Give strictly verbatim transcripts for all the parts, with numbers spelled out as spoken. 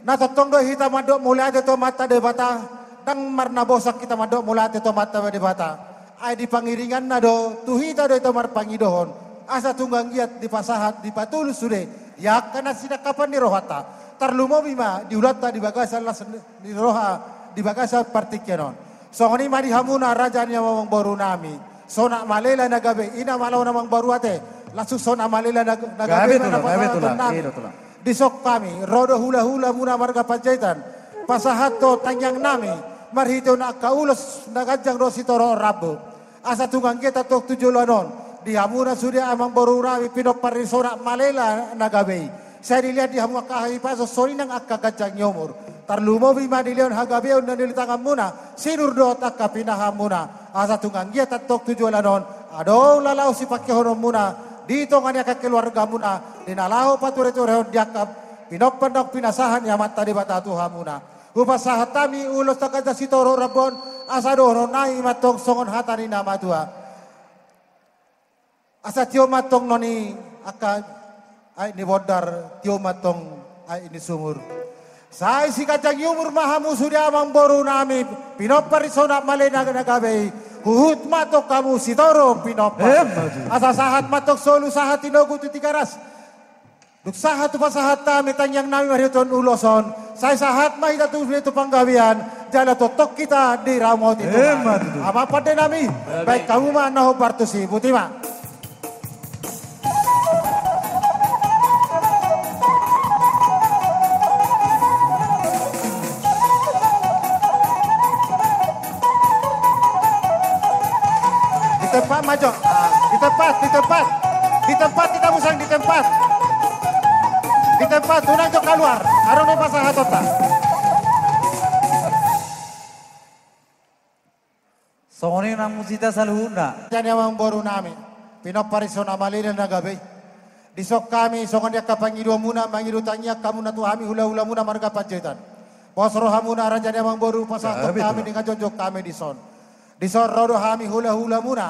Na tongtong do hita mandok mauliate tu Amanta Debata, ndang marnabosak hita mandok mauliate tu Amanta Debata. Ai di pangiringanna do, tu hita do i tu marpangidohon, asa tung anggiat dipasahat, dipatulus sude, di angka na sinangkapan ni rohanta. Tarlumobi ma, di ulaonta di bagasan las ni roha, di bagasan partingkian on. Songon i ma di hamuna raja ni amangboru nami. Sonak Malela na gabe, i na malo na amangboru ate. Langsung Sonak Malela na, na gabe, gabe ma tulang, na gabe pasahaton tulang, nami. Iya, tulang. Dison hami, ro do hula-hula muna marga Panjaitan. Pasahathon tangiang nami, marhitehon angka ulos na ganjang dohot sitorop rambu. Asa tung anggiat tongtong tu joloan on, di hamuna sude amangboru nami pinompar ni Sonak Malela na gabe i. Sai dilehon di hamu angka hahipason songon i nang angka ganjang ni umur. Tarlumobi ma dilehon hagabeon na nilehon tanganmuna, sinur dohot angka pinahanmuna. Asa tung anggiat tongtong tu joloan on, adong laho sipangkehononmuna, di tonga ni angka keluargamuna, di na laho pature-turehon di angka pinompar naung pinasahat ni Amanta Debata tu hamuna. Hupasahat hami ulos na ganjang sitorop rambu on, asa dohonon nami ma tong songon hata ni na matua. Asa tio ma tong non i angka aek ni bondar, tio ma tong aek ni sumur. Sai siganjang ni umur ma hamu sude amangboru nami, pinompar ni Sonak Malela na gabe i, huhut ma tong hamu sitorop pinompar. Emma tutu. Asa sahat ma tong solu, sahat tinogu tu Tigaras. Dung sahat hupasahat hami tangiang nami marhitehon ulos on, sai sahat ma hita tu, tu panggabean, jala tongtong hita diramoti Tuhan. Emma tutu. Amang pande nami, baen hamu ma na hombar tusi, boti ma. Di tempat ma jo. Ah, di tempat, di tempat. Di tempat kita musang, di tempat. Di tempat, unang jo kaluar. Adong na pasahatonta. Songon i nang musita saluhutna. Jadi amangboru nami, pinompar ni Sonak Malela na gabe i. Dison hami, songon i angka pangidoanmuna, mangido tangiang hamuna tu hami hula-hulamuna marga Panjaitan. Pos rohamuna raja ni amangboru, pasahathon hami, gabe tulang, dengan jongjong hami dison. Dison ro do hami hula-hulamuna,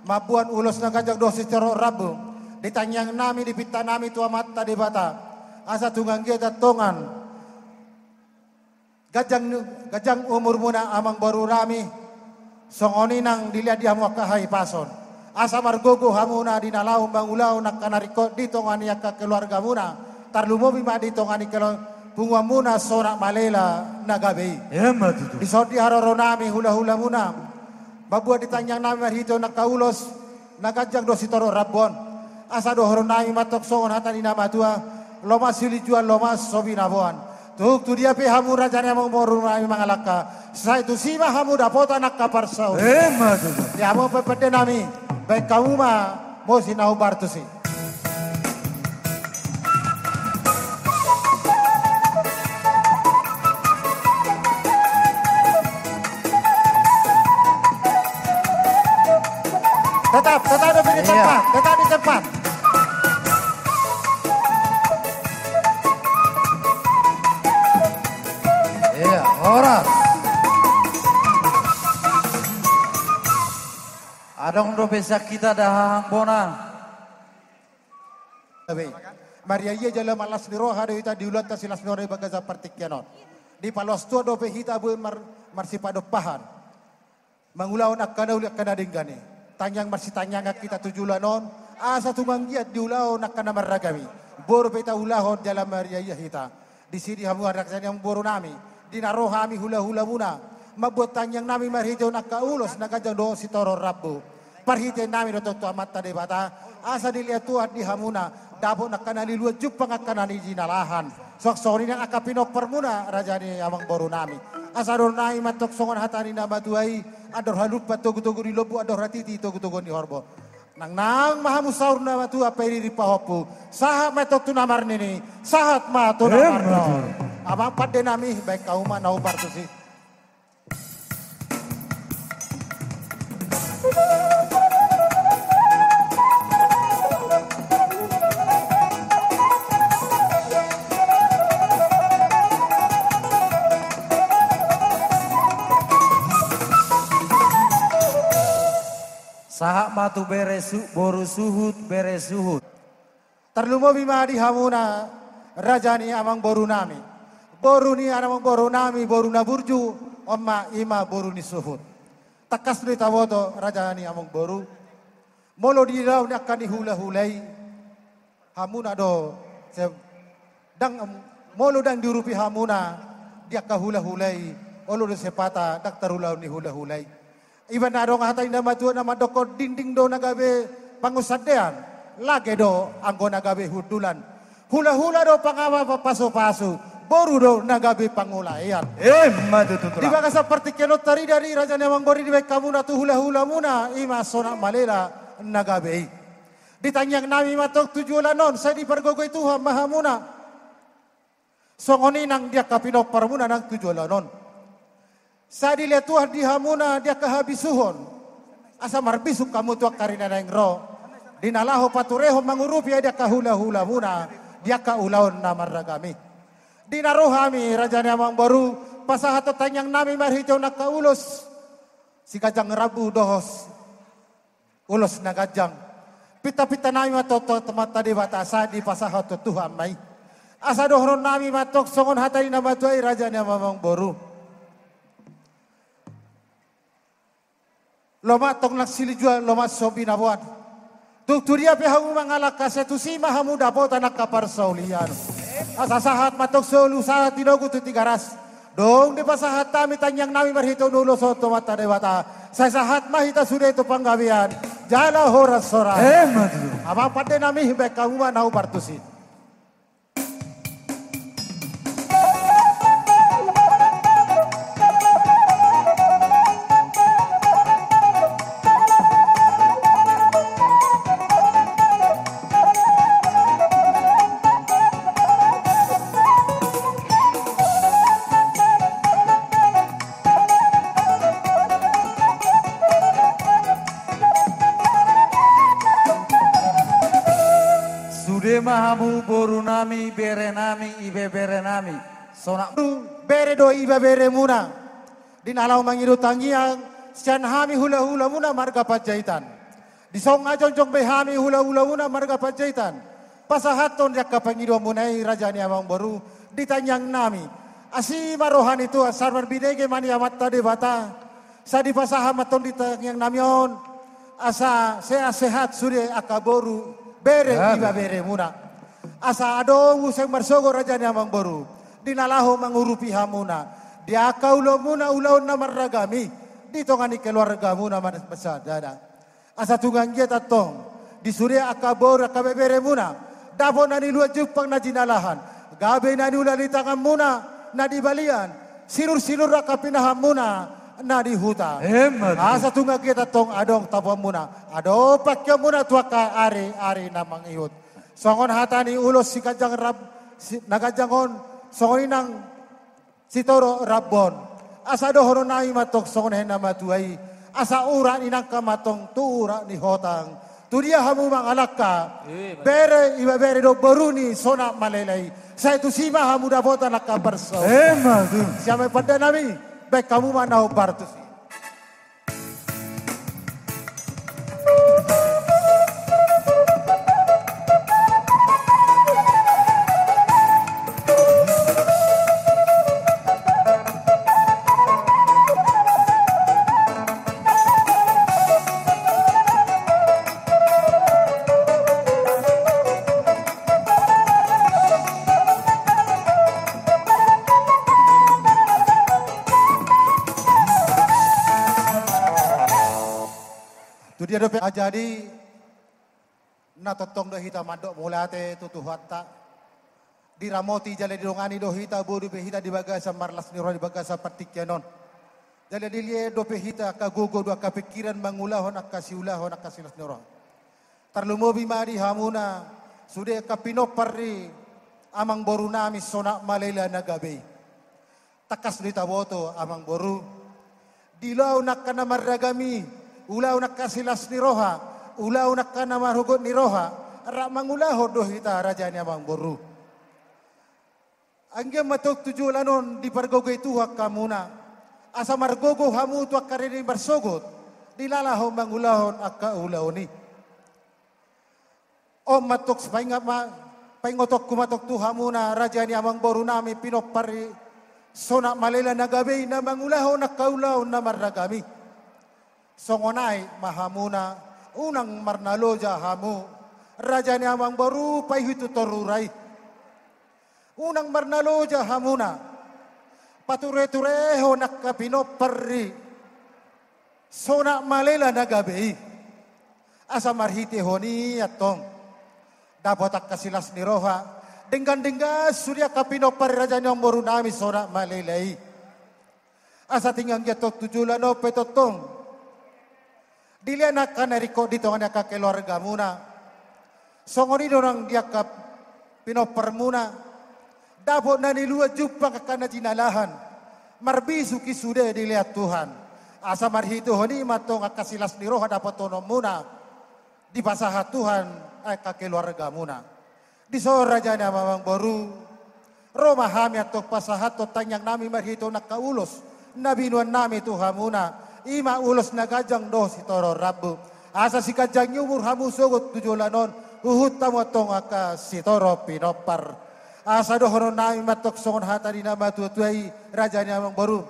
mamboan ulos na ganjang dohot sitorop rambu, di tangiang nami, di pinta nami tu Amanta Debata, asa tung anggiat antong ganjang, ganjang umurmuna amangboru nami, songon i nang dilehon di hamu angka hahipason. Asa margogo hamuna di na laho mangulahon angka na ringkot di tonga ni angka keluargamuna, tarlumobi ma di tonga ni kelu-, punguanmuna Sonak Malela na gabe i. Emma tutu. Dison di haroro nami hula-hulamuna, mamboan di tangiang nami marhitehon angka ulos na ganjang dohot sitorop rambu on. Asa dohonon nami ma tong songon hata ni na matua, lomo silinjuan, lomo so binaboan. Tung tu dia pe hamu raja ni amangboru nami mangalangka, sai tusi ma hamu dapotan angka parsaulian. Emma tutu. Di hamu amang pande nami, baen hamu ma muse na hombar tusi. Tetap, tetap di tempat, iya, tetap di tempat. Iya, horas. Adong dope sian hita da hahang bona. Gabe i. Marria-ia jala marlas ni roha do hita di ulaonta silas ni roha di bagasan partingkian on. Dipaloas Tuhan dope hita boi mar-, marsipadompahan. Mangulahon angka na uli, angka na denggan i. Tangiang marsitangiangan hita tu joloan on, asa tung anggiat diulahon angka na marragam i. Boi dope hita ulahon jala marria-ia hita. Disi di hamu raja ni amangboru nami, di na ro hami hula-hulamuna, mamboan tangiang nami marhitehon angka ulos na ganjang dohot sitorop rambu. Parhitean nami do tong tu Amanta Debata, asa dilehon Tuhan di hamuna, dapot angka na liluan, jumpang angka na jinalahan. Suang songon i nang angka pinomparmuna raja ni amangboru nami. Asa dohonon nami ma tong songon hata ni na matua i, andor halumpang togu-togu ni lombu, andor hatiti togu-togu ni horbo. Nangnang ma hamu saur matua, pairing pahompu. Sahat ma tong tu na marnini, sahat ma tu na marnono. Emma tutu. Amang pande nami, baen hamu ma na hombar tusi. Sahat ma tu bere su-, boru suhut, bere suhut. Tarlumobi ma di hamuna raja ni amangboru nami. Boru ni amangboru nami, boru na burju, on ma i ma boru ni suhut. Tangkas do taboto raja ni amangboru. Molo di laon ni angka ni hulahula i, hamuna do, se-, ndang, molo ndang diurupi hamuna di angka hulahula i, olo do sepata ndang tarulaon ni hulahula i. Iba na adong hata ni na matua na mandokkon, dinding do na gabe pangunsandean, lage do anggo na gabe hundulan. Hulahula do pangaba pasupasu, boru do na gabe pangulaean. Emma tutu. Di bagasan partingkian on tarida di raja ni amangboru i dibaen hamuna tu hulahulamuna, i ma Sonak Malela na gabe i. Di tangiang nami ma tong tu joloan on, sai dipargogoi Tuhan ma hamuna. Songon i nang di angka pinomparmuna nang tu joloan on. Sai dilehon Tuhan di hamuna di angka habisuhon. Asa marbisuk hamu tu angka ari na naeng ro. Di na laho paturehon mangurupi i di angka hulahulamuna, di angka ulaon na marragam i. Di na ro hami raja ni amangboru, pasahathon tangiang nami marhite on angka ulos siganjang rambu dohot ulos na ganjang. Pintapinta nami ma tong tu Amanta Debata, sai dipasahat tu Tuhan ma i. Asa dohonon nami ma tong songon hata ni na matua i raja ni amangboru. Lomak tong nang silinjuang, lomak so binaboan. Tung tu dia pe hamu mangalangka, sai tusi ma hamu dapotan angka parsaulian. Asa sahat ma tong solu sahat tinogu tu Tigaras. Dung dipasahat hami tangiang nami marhite on ulos on tu Amanta Debata, sai sahat ma hita sude tu panggabean jala horas-horas. Emma tutu. Amang pande nami, baen hamu ma na hombar tusi. Sude ma hamu boru nami, bere nami, ibebere nami. Sonak. Bere dohot ibebere muna. Di na laho mangido tangiang, sian hami hulahulamuna marga Panjaitan. Dison nga jongjong be hami hulahulamuna marga Panjaitan pasahathon di angka pangidoanmuna i raja ni amangboru, di tangiang nami. Asi ma roha ni Tuhan, sai marbinege ma ni Amanta Debata. Sai dipasahat ma tong di tangiang nami on, asa sehat-sehat sude angka boru, bere, ibebere muna. Asa adong muse marsogot raja ni amangboru, di na laho mangurupi hamuna di angka ulaonmuna, ulaon na marragam i, di tonga ni keluargamuna ma-, masadana. Asa tung anggiat antong di sude angka boru, angka beberemuna, dapot na niula jumpang na jinalahan, gabe na niula ni tanganmuna na di balian, sinur-sinur angka pinahanmuna na di huta. Emma tutu. Asa tung anggiat antong adong tapuanmuna, adong pangkeonmuna tu angka ari-ari na mangihut. Songon hata ni ulos siganjang rab-, si-, na ganjang on, songon i nang sitorop rambon. Asa dohonon nami ma tong songon hata ni na matua i, asa urat ni nangka ma tong tu urat ni hotang. Tu dia hamu mangalangka, eh, bere, ibebere dohot boru ni Sonak Malela i, sai tusi ma hamu dapotan angka parsaulian. Emma tutu. Sian amang pande nami, baen hamu ma na hombar tusi. Tu dia dope, ah, jadi na tongtong do hita mandok mauliate tu Tuhanta. Diramoti jala didongani do hita, boi dope hita di bagasan marlas ni roha di bagasan partingkian on. Jala dilehon dope hita angka gogo dohot angka pingkiran mangulahon angka siulahon angka silas ni roha. Tarlumobi ma di hamuna sude angka pinompar ni amangboru nami Sonak Malela na gabe i. Tangkas do taboto amangboru, di ulaon angka na marragam i, ulaon angka silas ni roha, ulaon angka na marsogot ni roha, rap mangulahon do hita raja ni amangboru. Anggiat ma tong tu joloan on dipargogoi Tuhan hamuna, asa margogo hamu tu angka ari na marsogot, di na laho mangulahon angka ulaon i. On ma tong paingot ma, paingotonku ma tong tu hamuna raja ni amangboru nami pinompar ni Sonang ma lela na gabe i na mangulahon angka ulaon na marragam i. Songon i ma hamuna, unang marnaloja hamu, raja ni amangboru paihut tu toru ra i. Unang marnaloja hamuna, patureturehon angka pinompar i. Sonang ma lela na gabe i. Asa marhitehon i antong dapot angka silas ni roha, denggan-denggan sude angka pinompar i, raja ni amangboru nami, sonang ma lela i. Asa tinggal i antong tu joloan on pe tongtong dilehon angka na ringkot di tonga ni angka keluargamuna. Songon i do nang di angka pinomparmuna, dapot na niluluan, jumpang angka na jinalahan, marbisuk i sude dilehon Tuhan. Asa marhitehon i ma antong angka silas ni roha dapotonmuna, dipasahat Tuhan angka keluargamuna. Dison, raja ni amangboru, ro ma hami antong pasahathon tangiang nami marhitehon angka ulos na binoan nami tu hamuna, i ma ulos na ganjang dohot sitorop rambu. Asa siganjang ni umur hamu sogot tu joloan on, huhut hamu antong angka sitorop pinompar. Asa dohonon nami ma antong songon hata ni na matua-tua i, raja ni amangboru.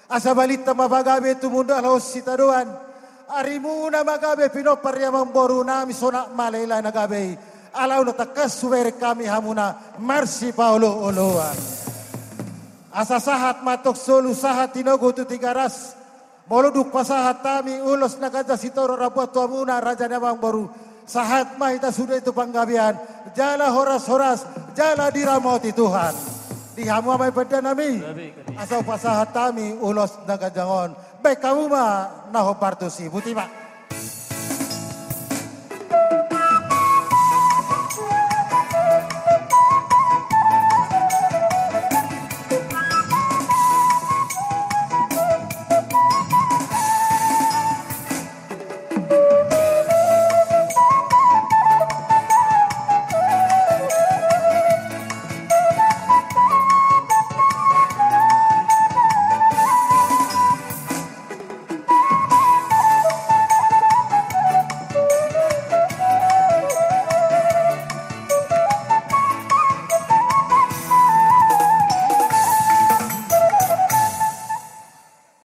Asa balintang ma pagabe tumundalhon sitadoan. Arimuna ma gabe pinompar i, amangboru nami, sonang ma lela na gabe i. Ala unang tangkas hubereng hami hamuna marsipaolo-oloan. Asa sahat ma antong solu, sahat tinogu tu Tigaras. Molo dung pasahat hami ulos na ganjang sitorop rambu tu hamuna, raja ni amangboru, sahat ma hita sude tu panggabean, jala horas-horas, jala diramoti Tuhan. Di hamu, amang pande nami, asa hupasahat hami ulos na ganjang on. Bahen hamu ma na hombar tusi. Boti ma.